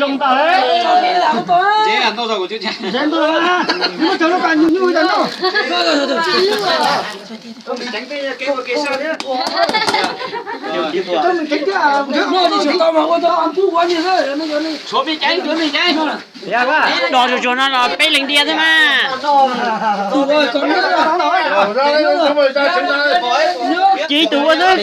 Zoo tas lawm. Ntau zog kuv cov, muab cov lub kas nyuj nyuj tas no. Tshuav me ceev, tshuav me ceev. Dos tsuag tsuag no los peb leeg tiag xwb mas. Ci tus ua xwb.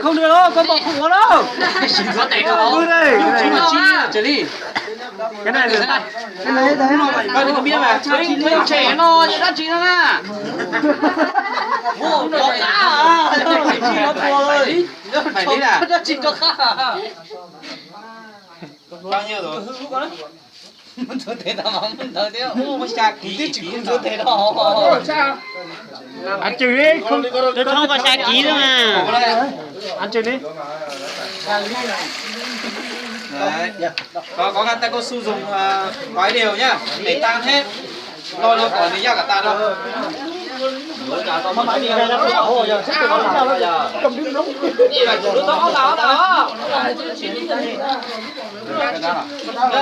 Không được đâu, con bò khủng quá đâu. Cái này nó trẻ nó dắt chị nó nè. Nó cá à. Nó phải lý à. Dắt chị cho cá à. Bao nhiêu rồi? Ntxuav tes tau mas ntawd thiab, ua xya kiv, twb tsis ntxuav tes tau. Ăn chừng đi, không, tôi không có xya kiv nữa mà. Ăn chừng đi. Đấy. Có, có gắn tay cao su dùng, ờ, khói đều nhá, để tan hết. Lo nó có thì yog cả tan đâu.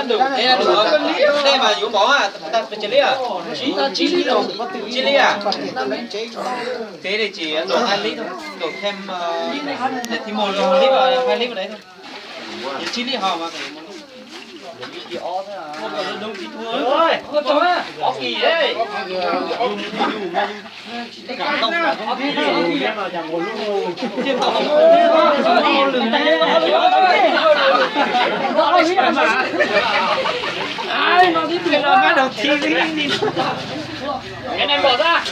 Đủ, thế là đủ rồi. Đây mà Dũng bỏ à, ta phải chia ly à? Chia ly à? Thế thì chỉ đổ hai lít thôi. Đổ thêm, ờ, để thêm một lít vào, hai lít vào đấy thôi. Chia ly hộp mà. Cái này bỏ ra.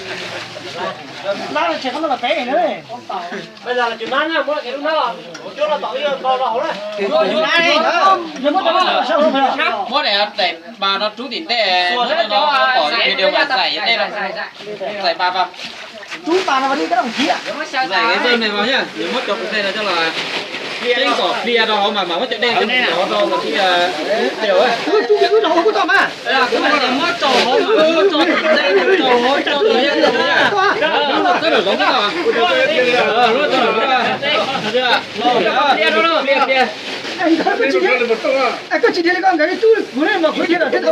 Lát nó chảy không nó là té nữa. Bây giờ là chịu nắng nha, muối cái lúc đó là chuối nó tỏi vô to rồi đấy. Muối này đẩy bà nó trú tỉnh tê, nó tỏ cái điều mà giải ở đây là giải bà vào. Trú bà nó đi cái đồng chí à? Giải cái dơm này vào nhá, nhớ mốt cho cái dây nó cho là trên cỏ plia đó mà mà mốt cho đen cho nó đó là cái, ờ, điều ấy. Ui, trú cái đó không có tao mà. Ê, cái này là mốt trầu hố mà, mốt trầu tỉnh tê, trầu hố cho tụi em. Ờ, lub no txawb nraum zoov tau. Lub no txawb nraum zoov tau. Plia rau no, plia, plia. Koj tsis dhia li koj nkawd, tub kuv ne mas kuv dhia los thiab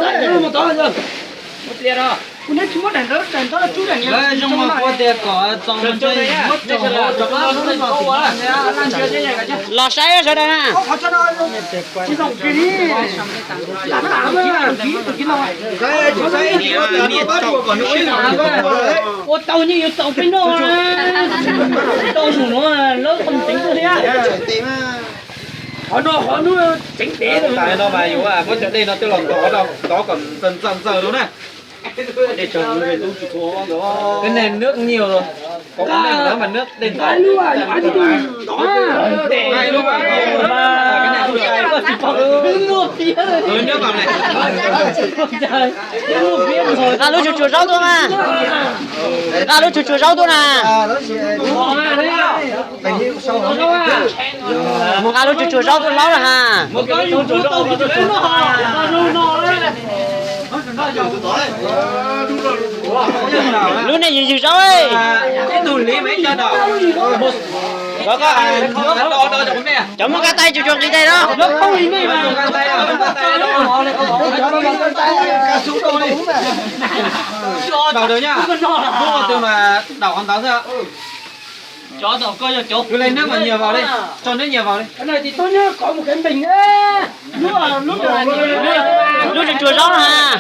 tau. Plia rau. Kuv ne tsis muab daim ntawd, daim ntawd tub daim niag zoo mas kuv tias kom txaus ntse muab txaus hauv rau lub no. Los saib sawv daws na. Ua tau yeej yuav txaus peb noj, tau mus no lawv qhov tseev tuaj thiab. Qhov no qhov hnub tseev dev no mas yuav muab cov dej no coj los tov, tov kom ntxaws ntxaws ntxaws no na. Cái này nước nhiều rồi. Có cái này nữa mà nước đen thui. Hai lub à, cái này không sai. Tưới nước vào này. Nqa lub tsuag tsuag zaub tuaj na. Nqa lub tsuag tsuag zaub tuaj na. Mus nqa lub tsuag tsuag zaub tuaj hlawv na ha. Lub nej ywg ywg zaub. Cov muaj nqaij tais tsuag tsuag nqis tais no. Đảo được nhá. Đảo hòn táo thôi. Cứ lấy nước mà nhiều vào đi. Cho nước nhiều vào đi. Cái này thì tốt nhất có một cái bình á. Lub tsuag tsuag zaub no ha.